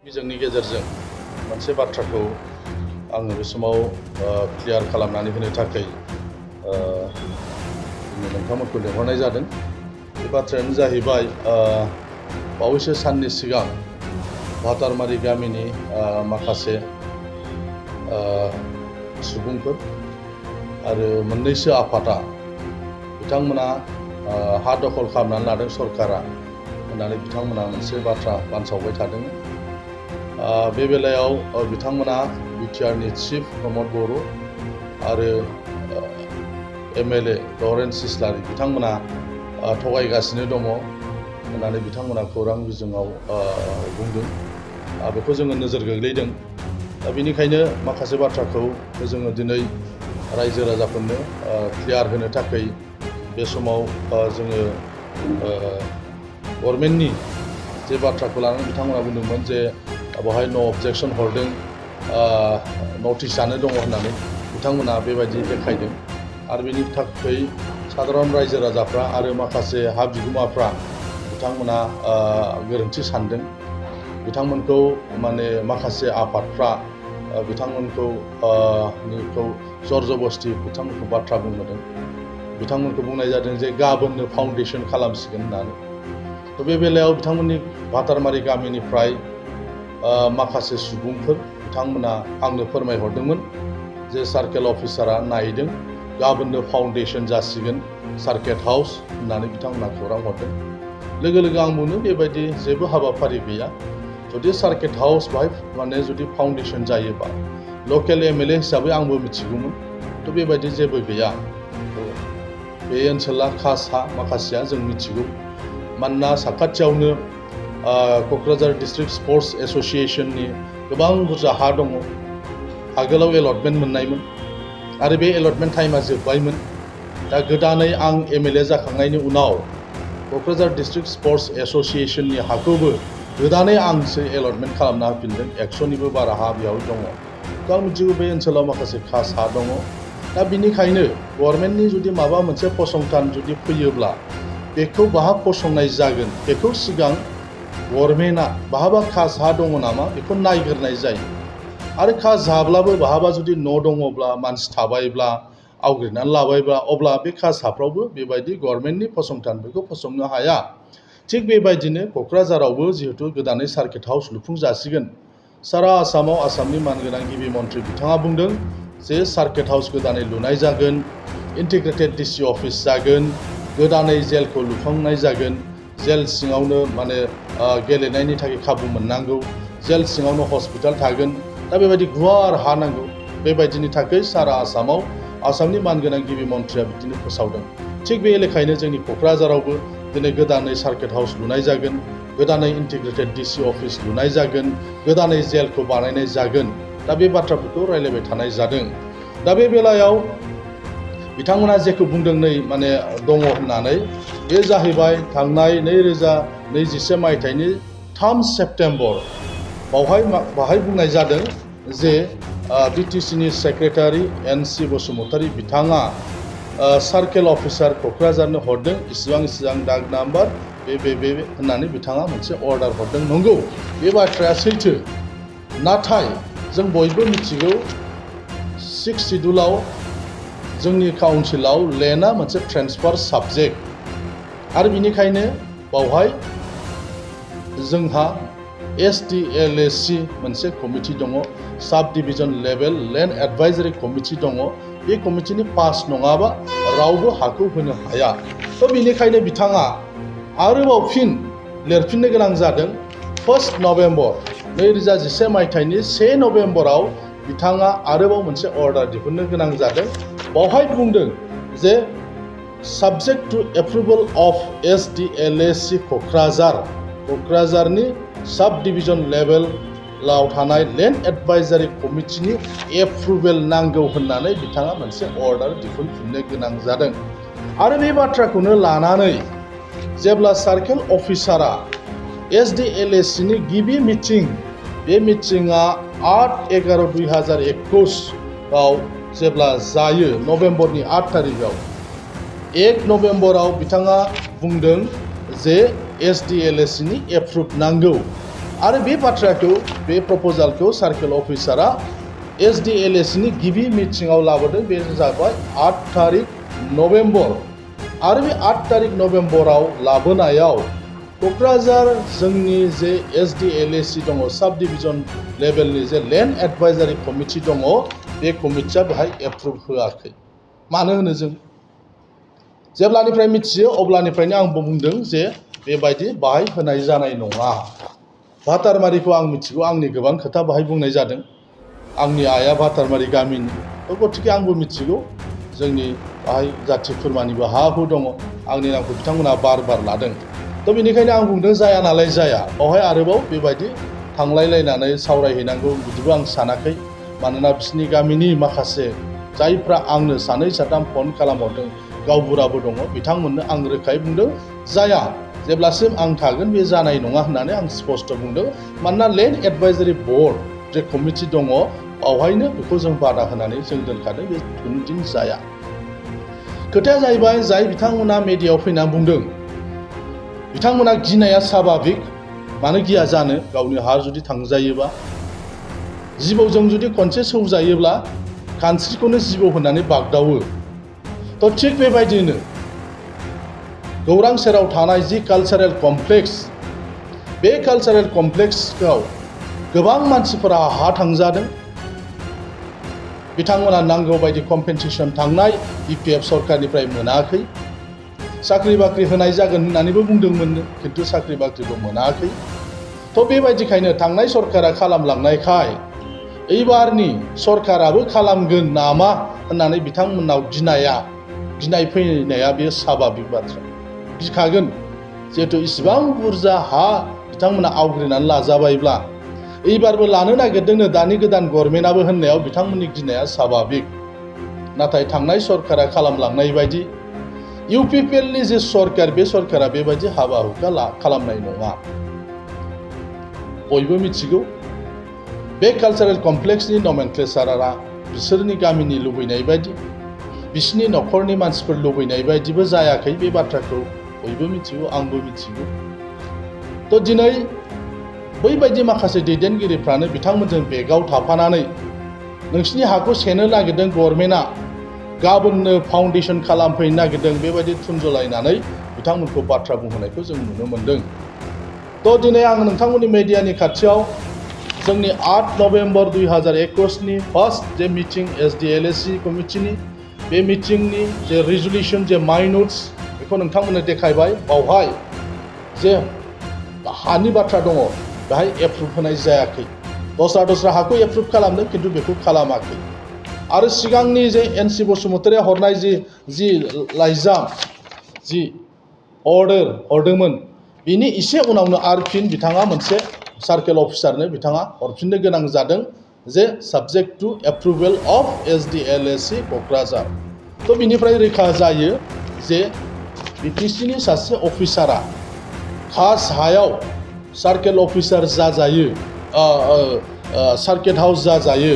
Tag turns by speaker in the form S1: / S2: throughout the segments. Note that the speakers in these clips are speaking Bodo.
S1: बिजोंनि गेजेरजों मोनसे बाथ्राखौ आङो बे समाव क्लियार खालामनानै होनो थाखाय नोंथांमोनखौ लिंहरनाय जादों। बे बाथ्रायानो जाहैबाय बावैसो साननि सिगां भातारमारि गामिनि माखासे सुबुंफोर आरो मोननैसो आफादा बिथांमोना हा दखल खालामनानै लादों सरकारा होननानै बिथांमोना मोनसे बाथ्रा बानसावबाय थादों। बे बेलायाव बिथांमोना बिटिआरनि चिफ प्रमद बर' आरो एमएलए लरेन्स इस्लारि बिथांमोना थगायगासिनो दङ होननानै बिथांमोना खौरां बिजोङाव बुंदों। बेखौ जोङो नोजोर गोग्लैदों। दा बेनिखायनो माखासे बाथ्राखौ जोङो दिनै रायजो राजाफोरनो क्लियार होनो थाखाय बे समाव जोङो गभर्नमेन्टनि जे बाथ्राखौ लानानै बिथांमोना बुंदोंमोन जे बेवहाय नो अबजेक्सन हरदों, नटिसआनो दङ होननानै बिथांमोना बेबायदि देखायदों। आरो बेनि थाखाय साधारन रायजो राजाफ्रा आरो माखासे हा बिगोमाफ्रा बिथांमोना गोरोन्थि सानदों। बिथांमोनखौ माने माखासे आफादफ्रा बिथांमोनखौ जर जबस्ति बिथांमोनखौ बाथ्रा बुंहोदों। बिथांमोनखौ बुंनाय जादों जे गाबोननो फाउन्डेसन खालामसिगोन होननानै। बे बेलायाव बिथांमोननि भातारमारि गामिनिफ्राय माखासे सुबुंफोर बिथांमोना आंनो फोरमायहरदोंमोन जे सार्केल अफिसारा नायदों, गाबोननो फाउन्डेसन जासिगोन सार्किट हाउस होननानै बिथांमोना खौरां हरदों। लोगो लोगो आं बुंनो बेबायदि जेबो हाबाफारि गैया। जुदि सार्किट हाउस बाहाय माने जुदि फाउन्डेसन जायोबा लकेल एमएलए हिसाबै आंबो मिथिगौमोन, बेबायदि जेबो गैया। बे ओनसोला खास हा माखासेया जों मिथिगौ। मानोना साखाथियावनो क'क्राझार डिस्ट्रिक्ट स्पर्ट्स एस'सिएशननि गोबां बुरजा हा दङ। आगोलाव एलटमेन्ट मोननायमोन आरो बे एलटमेन्ट टाइमा जोब्बायमोन। दा गोदानै आं एमएलए जाखांनायनि उनाव क'क्राझार डिस्ट्रिक्ट स्पर्ट्स एस'सिएशननि हाखौबो गोदानै आंसो एलटमेन्ट खालामना होफिनदों। 100निबो बारा हा बेयाव दङ। आं मिथिगौ बे ओनसोलाव माखासे खास हा दङ। दा बिनिखायनो गभर्नमेन्टनि जुदि माबा मोनसे फसंथान जुदि फैयोब्ला बेखौ बाहा फसंनाय जागोन, बेखौ सिगां गभर्नमेन्टआ बहाबा खास हा दङ नामा बेखौ नायग्रोनाय जायो। आरो खास हाब्लाबो बहाबा जुदि न' दङब्ला, मानसि थाबायब्ला, आवग्रिनानै लाबायब्ला, अब्ला बे खास हाफ्रावबो बेबायदि गभर्नमेन्टनि फसंथानफोरखौ फसंनो हाया। थिग बेबायदिनो क'क्राझारावबो जिहेतु गोदानै सार्किट हाउस लुफुं जासिगोन, सारा आसामाव आसामनि मानगोनां गिबि मन्थ्रि बिथाङा बुंदों जे सार्किट हाउस गोदानै लुनाय जागोन, इन्टिग्रेटेड डिसि अफिस जागोन, गोदानै जेलखौ लुफुंनाय जागोन, जेल सिङावनो माने गेलेनायनि थाखाय खाबु मोननांगौ, जेल सिङावनो हस्पिटाल थागोन। दा बेबायदि गुवार हा नांगौ। बेबायदिनि थाखाय सारा आसामाव आसामनि मानगोनां गिबि मन्थ्रिया बिदिनो फोसावदों। थिग बे लेखायैनो जोंनि क'क्राझारावबो दिनै गोदानै सार्किट हाउस लुनाय जागोन, गोदानै इन्टिग्रेटेड डिसि अफिस लुनाय जागोन, गोदानै जेलखौ बानायनाय जागोन। दा बे बाथ्राफोरखौ रायलायबाय थानाय जादों। दा बे बेलायाव बिथांमोना जेखौ बुंदों नै माने दङ होननानै, बे जाहैबाय थांनाय 2021 मायथाइनि 3 सेप्तेम्बर बावहाय बुंनाय जादों जे बिटिसिनि सेक्रेटारि एन.सि. बसुमतारी बिथाङा सार्केल अफिसार क'क्राझारनो हरदों, इसिबां दाग नाम्बार बे होननानै बिथाङा मोनसे अर्डार हरदों। नंगौ, बे बाथ्राया सैथो। नाथाय जों बयबो मिथिगौ 6 सिड्युलाव जोंनि काउन्सिलाव लेन्डआ मोनसे ट्रेन्सफार साबजेक्ट। आरो बिनिखायनो बावहाय जोंहा SDLAC मोनसे कमिटि दङ, साब डिभिजन लेभेल लेन्ड एडभाइजारि कमिटि दङ। बे कमिटिनि पास नङाबा रावबो हाखौ होनो हाया। बेनिखायनो बिथाङा आरोबाव फिन लिरफिननो गोनां जादों। 1 नभेम्बर 2021 मायथाइनि 1 नभेम्बराव बिथाङा आरोबाव मोनसे अर्डार दिहुननो गोनां जादों। बावहाय बुंदों जे subject to approval of SDLAC क'क्राझारनि साब डिभिजन लेभेलाव थानाय लेन्ड एडभाइजारि कमिटिनि एप्रुभेल नांगौ होननानै बिथाङा मोनसे अर्डार दिहुनफिननो गोनां जादों। आरो बे बाथ्राखौनो लानानै जेब्ला सार्केल अफिसारा SDLACनि गिबि मिटिं, बे मिटिङा 8/11/2021 आव जेब्ला जायो, नभेम्बरनि 8 तारिखआव 1 नभेम्बराव बिथाङा बुंदों जे SDLACनि एप्रुभ नांगौ। आरो बे बाथ्राखौ बे प्रप'जालखौ सार्केल अफिसारा SDLSनि गिबि मिटिङाव लाबोदों। बे जाबाय 8 थारिख नभेम्बर। आरो बे 8 थारिख नभेम्बराव लाबोनायाव क'क्राझार जोंनि जे SDLSC दङ, साब डिभिजन लेभेलनि जे लेन्ड एडभाइजारि कमिटि दङ, बे कमिटिया बेहाय एप्रुभ होआखै। मानो होनो जों जेब्लानिफ्राय मिथियो अब्लानिफ्रायनो आंबो बुंदों जे बेबायदि बाहाय होनाय जानाय नङा। भातारमारिखौ आं मिथिगौ, आंनि गोबां खोथा बाहाय बुंनाय जादों। आंनि आइया भातारमारि गामिनि, गतिके आंबो मिथिगौ जोंनि बाहाय जाथि खुरमानिबो हा हु दङ। आंनि नामखौ बिथांमोना बार लादों। बेनिखायनो आं बुंदों जाया नालाय जाया, बावहाय आरोबाव बेबायदि थांलायलायनानै सावरायहैनांगौ बिदिबो आं सानाखै। मानोना बिसिनि गामिनि माखासे जायफ्रा आंनो सानै साथाम फन खालामहरदों, गावबुराबो दङ, बिथांमोननो आं रोखायै बुंदों जाया, जेब्लासिम आं थागोन बे जानाय नङा होननानै आं स्पष्ट बुंदों। मानोना लेन्ड एडभाइजारि बर्ड जे कमिटि दङ, बावहायनो बेखौ जों बादा होनानै जों दोनखादों, बे कुनुदिन जाया। खोथाया जाहैबाय जाय बिथांमोना मेडियायाव फैनानै बुंदों, बिथांमोना गिनाया स्वाभाबिक। मानो गिया जानो, गावनि हा जुदि थांजायोबा, जिबौजों जुदि खनसे सौजायोब्ला खानस्रिखौनो जिबौ होननानै बागदावो। थिग बेबायदिनो गौरां सेराव थानाय जि कालचारेल कमप्लेक्स, बे कालचारेल कमप्लेक्सआव गोबां मानसिफोरा हा थांजादों। बिथांमोना नांगौ बायदि कम्पेनसेसन थांनाय BPF सरकारनिफ्राय मोनाखै। साख्रि बाख्रि होनाय जागोन होननानैबो बुंदोंमोननो, खिन्थु साख्रि बाख्रिबो मोनाखै। बेबायदिखायनो थांनाय सरकारा खालामलांनायखाय एबारनि सरकाराबो खालामगोन नामा होननानै बिथांमोननाव गिनाय फैनाया बे स्वाभाबिक बाथ्रा। गिखागोन, जिहेथु इसिबां बुरजा हा बिथांमोना आवग्रिनानै लाजाबायब्ला एबारबो लानो नागिरदोंनो दानि गोदान गभर्नमेन्टआबो होननायाव बिथांमोननि गिनाया स्वाभाबिक। नाथाय थांनाय सरकारा खालामलांनाय बायदि UPPLनि जे सरकार, बे सरकारा बेबायदि हाबा हुखा खालामनाय नङा। बयबो मिथिगौ बे कालचारेल कमप्लेक्सनि नमेनक्लेचारआ बिसोरनि गामिनि लुबैनाय बायदि, बिसोरनि न'खरनि मानसिफोर लुबैनाय बायदिबो जायाखै। बे बाथ्राखौ बयबो मिथिगौ, आंबो मिथिगौ। दिनै बैबायदि माखासे दैदेनगिरिफ्रानो बिथांमोनजों बेगाव थाफानानै नोंसिनि हाखौ सेनो नागिरदों गभर्नमेन्टआ, गाबोननो फाउन्डेसन खालामफैनो नागिरदों, बेबायदि थुनजलायनानै बिथांमोनखौ बाथ्रा बुंहोनायखौ जों नुनो मोनदों। दिनै आं नोंथांमोननि मेडियानि खाथियाव जोंनि 8 नभेम्बर 2021नि फार्स्ट जे मिटिं SDLSC कमिटिनि, बे मिटिंनि जे रिजलिउसन, जे माइनट्स, बेखौ नोंथांमोननो देखायबाय। बावहाय जे हानि बाथ्रा दङ, बेहाय एप्रुभ होनाय जायाखै। दस्रा हाखौ एप्रुभ खालामदों, खिन्थु बेखौ खालामाखै। आरो सिगांनि जे NC बसुमतारिया हरनाय जि लाइजाम, जि अर्डार हरदोंमोन, बिनि एसे उनावनो आरो फिन बिथाङा मोनसे सार्केल अफिसारनो बिथाङा हरफिननो गोनां जादों जे subject to approval of SDLSC Kokrajhar. बिनिफ्राय रोखा जायो जे BTCनि सासे अफिसारा खास हायाव सार्केल अफिसार जाजायो, सार्किट हाउस जाजायो,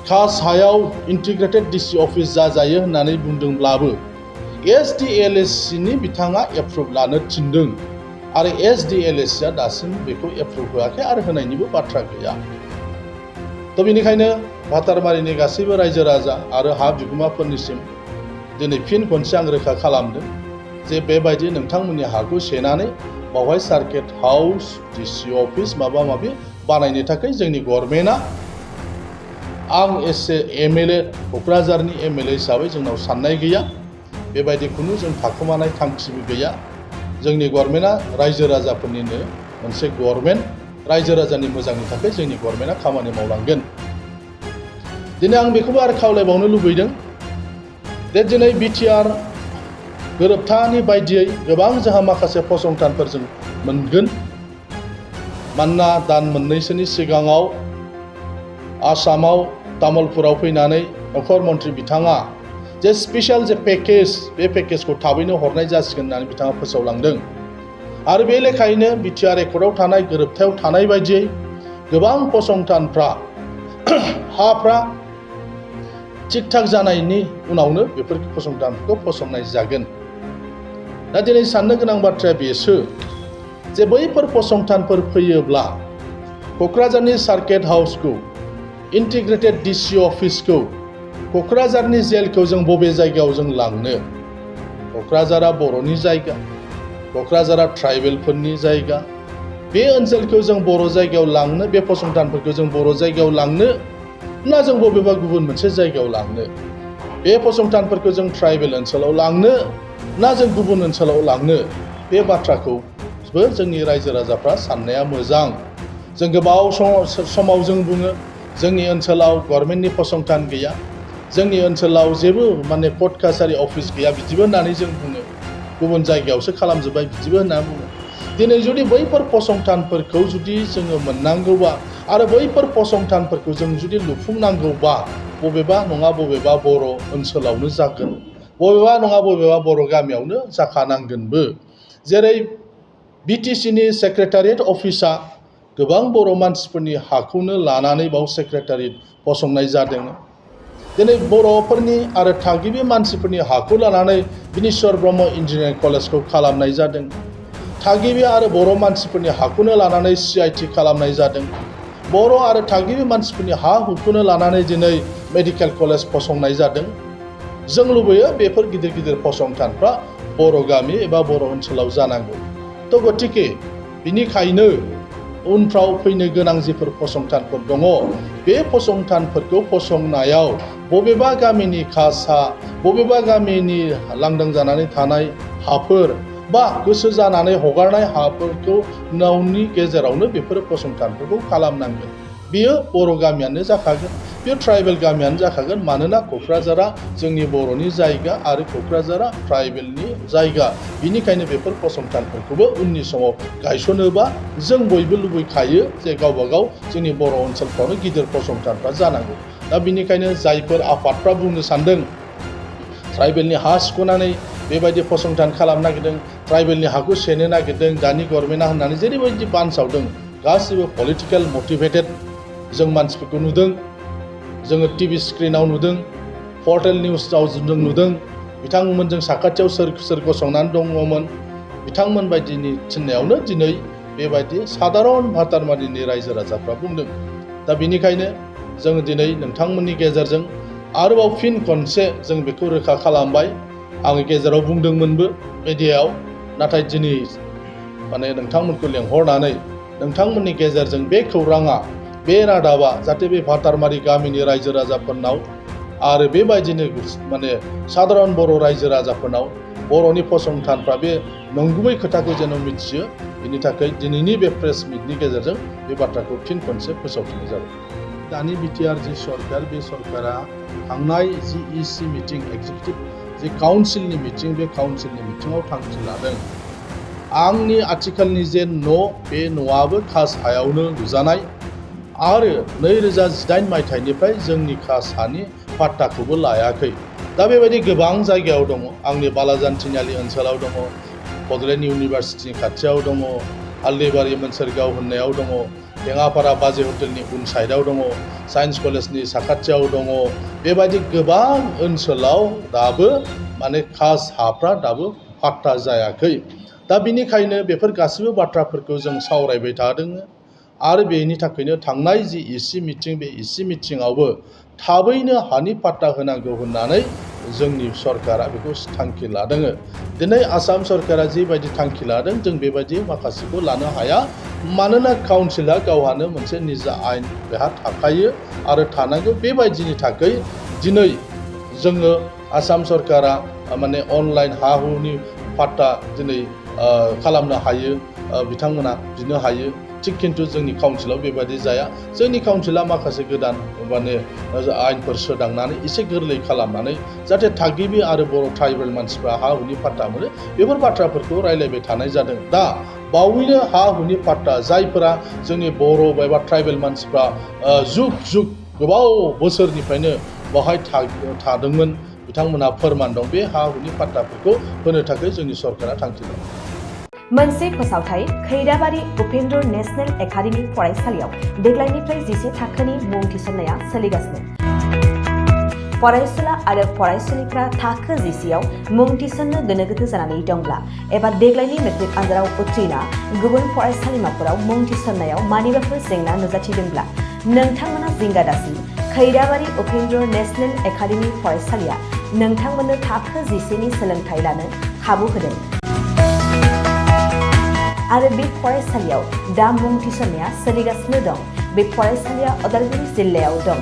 S1: खास हायाव इन्टिग्रेटेड DC अफिस जाजायो होननानै बुंदोंब्लाबो SDLSCनि बिथाङा एप्रुभ लानो थिनदों। आरो SDLSCआ दासिम बेखौ एप्रुभ होआखै आरो होनायनिबो बाथ्रा गैया। बेनिखायनो भातारमारिनि गासैबो रायजो राजा आरो हा बिगोमाफोरनिसिम दिनै फिन खनसे आं रोखा खालामदों जे बेबायदि नोंथांमोननि हाखौ सेनानै बावहाय सार्किट हाउस, DC अफिस माबा माबि बानायनो थाखाय जोंनि गभर्नमेन्टआ, आं एसे MLA, क'क्राझारनि MLA हिसाबै जोंनाव साननाय गैया। बेबायदि खुनु जों थाखोमानाय थांखिबो गैया। जोंनि गभर्नमेन्टआ रायजो राजाफोरनिनो मोनसे गभर्नमेन्ट, रायजो राजानि मोजांनि थाखाय जोंनि गभर्नमेन्टआ खामानि मावलांगोन। दिनै आं बेखौबो आरो खावलायबावनो लुबैदों जे दिनै BTR गोरोबथानि बायदियै गोबां जोंहा माखासे फसंथानफोर जों मोनगोन। मानोना दान मोननैसोनि सिगाङाव आसामाव तामुलपुराव फैनानै नखर मन्थ्रि बिथाङा जे स्पेसियेल जे पेकेज, बे पेकेजखौ थाबैनो हरनाय जासिगोन होननानै बिथाङा फोसावलांदों। आरो बे लेखायैनो BTR एकर्डआव थानाय, गोरोबथायाव थानाय बायदियै गोबां फसंथानफ्रा हाफ्रा थिग थाक जानायनि उनावनो बेफोर फसंथानफोरखौ फसंनाय जागोन। दा दिनै साननो गोनां बाथ्राया बेसो जे बैफोर फसंथानफोर फैयोब्ला क'क्राझारनि सार्किट हाउसखौ, इन्टिग्रेटेड डिसि अफिसखौ, क'क्राझारनि जेलखौ जों बबे जायगायाव जों लांनो? क'क्राझारा बर'नि जायगा, क'क्राझारा ट्राइबेलफोरनि जायगा। बे ओनसोलखौ जों बर' जायगायाव लांनो, बे फसंथानफोरखौ जों बर' जायगायाव लांनो ना जों बबेबा गुबुन मोनसे जायगायाव लांनो? बे फसंथानफोरखौ जों ट्राइबेल ओनसोलाव लांनो ना जों गुबुन ओनसोलाव लांनो? बे बाथ्राखौबो जोंनि रायजो राजाफ्रा साननाया मोजां। जों गोबाव समाव जों बुङो जोंनि ओनसोलाव गभर्नमेन्टनि फसंथान गैया, जोंनि ओनसोलाव जेबो कर्ट कासारि अफिस गैया बिदिबो होननानै जों बुङो। गुबुन जायगायावसो खालामजोब्बाय बिदिबो होनना बुङो। दिनै जुदि बैफोर फसंथानफोरखौ जुदि जोङो मोननांगौबा आरो बैफोर फसंथानफोरखौ जों जुदि लुफुंनांगौबा बबेबा नङा बबेबा बर' ओनसोलावनो जागोन, बबेबा नङा बबेबा बर' गामियावनो जाखानांगोनबो। जेरै बिटिसिनि सेक्रेटारियेट अफिसा गोबां बर' मानसिफोरनि हाखौनो लानानै बाव सेक्रेटारियेट फसंनाय जादों। दिनै बर'फोरनि आरो थागिबि मानसिफोरनि हाखौ लानानै बिनेश्वर ब्रह्म इन्जिनियारिं कलेजखौ खालामनाय जादों। थागिबि आरो बर' मानसिफोरनि हाखौनो लानानै CIT खालामनाय जादों। बर' आरो थागिबि मानसिफोरनि हा हुखौनो लानानै दिनै मेडिकेल कलेज फसंनाय जादों। जों लुबैयो बेफोर गिदिर गिदिर फसंथानफ्रा बर' गामि एबा बर' ओनसोलाव जानांगौ। थ' गतिके बिनिखायनो उनफ्राव फैनो गोनां जिफोर फसंथानफोर दङ, बे फसंथानफोरखौ फसंनायाव बबेबा गामिनि खास हा, बबेबा गामिनि लांदां जानानै थानाय हाफोर बा गोसो जानानै हगारनाय हाफोरखौ नौनि गेजेरावनो बेफोर फसंथानफोरखौ खालामनांगोन। बेयो बर' गामियानो जाखागोन, बेयो ट्राइबेल गामियानो जाखागोन। मानोना क'क्राझारा जोंनि बर'नि जायगा आरो क'क्राझारा ट्राइबेलनि जायगा। बिनिखायनो बेफोर फसंथानफोरखौबो उननि समाव गायसनोबा जों बयबो लुबैखायो जे गावबा गाव जोंनि बर' ओनसोलफ्रावनो गिदिर फसंथानफ्रा जानांगौ। दा बिनिखायनो जायफोर आफादफ्रा बुंनो सानदों ट्राइबेलनि हा सिख'नानै बेबायदि फसंथान खालामनो नागिरदों, ट्राइबेलनि हाखौ सेनो नागिरदों दानि गभर्नमेन्टआ होननानै जेरैबायदि बानसावदों, गासिबो पलिटिकेल मटिभेटेड जों मानसिफोरखौ नुदों। जोङो टिभि स्क्रिनाव नुदों, पर्टेल निउसआव जों नुदों। बिथांमोनजों साखाथियाव सोर गसंनानै दङमोन, बिथांमोन बायदिनि थिननायावनो दिनै बेबायदि सादारन भातारमारिनि रायजो राजाफ्रा बुंदों। दा बिनिखायनो जों दिनै नोंथांमोननि गेजेरजों आरोबाव फिन खनसे जों बेखौ रोखा खालामबाय। आङो गेजेराव बुंदोंमोनबो मिडियायाव, नाथाय दिनै नोंथांमोनखौ लेंहरनानै नोंथांमोननि गेजेरजों बे खौराङा, बे रादाबा जाहाथे बे भातारमारि गामिनि रायजो राजाफोरनाव आरो बेबायदिनो सादारन बर' रायजो राजाफोरनाव बर'नि फसंथानफ्रा बे नंगुबै खोथाखौ जेन' मिथियो, बेनि थाखाय दिनैनि बे प्रेस मिटनि गेजेरजों बे बाथ्राखौ फिन खनसे फोसावफिननाय जाबाय। दानि बिटिआर जि सरकार, बे सरकारा थांनाय जि EC मिटिं, एक्जिकिउटिभ जि काउन्सिलनि मिटिं, बे काउन्सिलनि मिटिङाव थांखि लादों आंनि आथिखालनि जे न', बे न'आबो खास हायावनो लुजानाय आरो 2018 मायथाइनिफ्राय जोंनि खास हानि पाट्टाखौबो लायाखै। दा बेबायदि गोबां जायगायाव दङ। आंनि बालाजान तिनालि ओनसोलाव दङ, बड'लेण्ड इउनिभारसिटिनि खाथियाव दङ, हाल्दैबारि मोनसोरगाव होननायाव दङ, टेङापारा बाजै हटेलनि उन साइडआव दङ, साइन्स कलेजनि साखाथियाव दङ। बेबायदि गोबां ओनसोलाव दाबो खास हाफ्रा दाबो पाट्टा जायाखै। दा बिनिखायनो बेफोर गासैबो बाथ्राफोरखौ जों सावरायबाय थादों आरो बेनि थाखायनो थांनाय जि EC मिटिं, बे EC मिटिङावबो थाबैनो हानि पाट्टा होनांगौ होननानै जोंनि सरकारा बेखौ थांखि लादों। दिनै आसाम सरकारा जिबायदि थांखि लादों, जों बेबायदि माखासेखौ लानो हाया। मानोना काउन्सिला गावहानो मोनसे निजा आयेन बेहा थाखायो आरो थानांगौ। बेबायदिनि थाखाय दिनै जोङो आसाम सरकारा अनलाइन हा हुनि पाट्टा दिनै खालामनो हायो, बिथांमोना बिनो हायो। थिग खिन्थु जोंनि काउन्सिलाव बेबायदि जाया। जोंनि काउन्सिला माखासे गोदान आयेनफोर सोदांनानै एसे गोरलै खालामनानै जाहाथे थागिबि आरो बर' ट्राइबेल मानसिफ्रा हा हुनि पाट्टा मोनो, बेफोर बाथ्राफोरखौ रायलायबाय थानाय जादों। दा बावैनो हा हुनि पाट्टा जायफोरा जोंनि बर' एबा ट्राइबेल मानसिफ्रा जुग जुग गोबाव बोसोरनिफ्रायनो बावहाय थादोंमोन, बिथांमोनहा फोरमान दं। बे हा हुनि पाट्टाफोरखौ होनो थाखाय जोंनि सरकारा थांखि लादों।
S2: मोनसे फोसावथाय खैराबारि उपेन्द्र नेशनेल एकाडेमि फरायसालियाव देग्लायनिफ्राय 10 थाखोनि मुं थिसननाया सोलिगासिनो। फरायसुला आरो फरायसुलिफ्रा थाखो जिसेआव मुं थिसननो गोनो गोथो जानानै दंब्ला एबा देग्लायनि मेट्रिक आनजादाव उथ्रिना गुबुन फरायसालिमाफोराव मुं थिसननायाव मानिबाफोर जेंना नुजाथिदोंब्ला नोंथांमोना जिंगा दासि खैराबारि उपेन्द्र नेशनेल एकाडेमि फरायसालिया नोंथांमोननो थाखो जिसेनि सोलोंथाइ लानो खाबु होदों आरो बे फरायसालियाव दा मुं थिसननाया सोलिगासिनो दं। बे फरायसालिया उदालगुरि जिल्लायाव दं।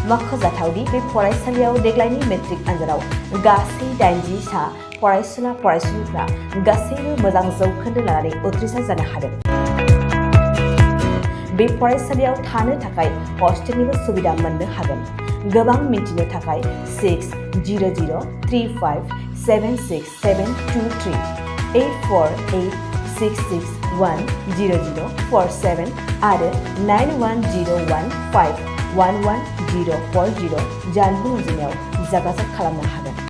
S2: मख'जाथावदि बे फरायसालियाव देग्लायनि मेट्रिक आनजादाव गासै 80 सा फरायसुला फरायसुलिफ्रा गासैबो मोजां जौखोन्दो लानानै उथ्रिसार जानो हादों। बे फरायसालियाव थानो थाखाय हस्टेलनिबो सुबिदा मोननो हागोन। गोबां मिन्थिनो थाखाय 6003576723 8486610047 आरो 9101511040 जानबुं अनजिमायाव जगाजग खालामनो हागोन।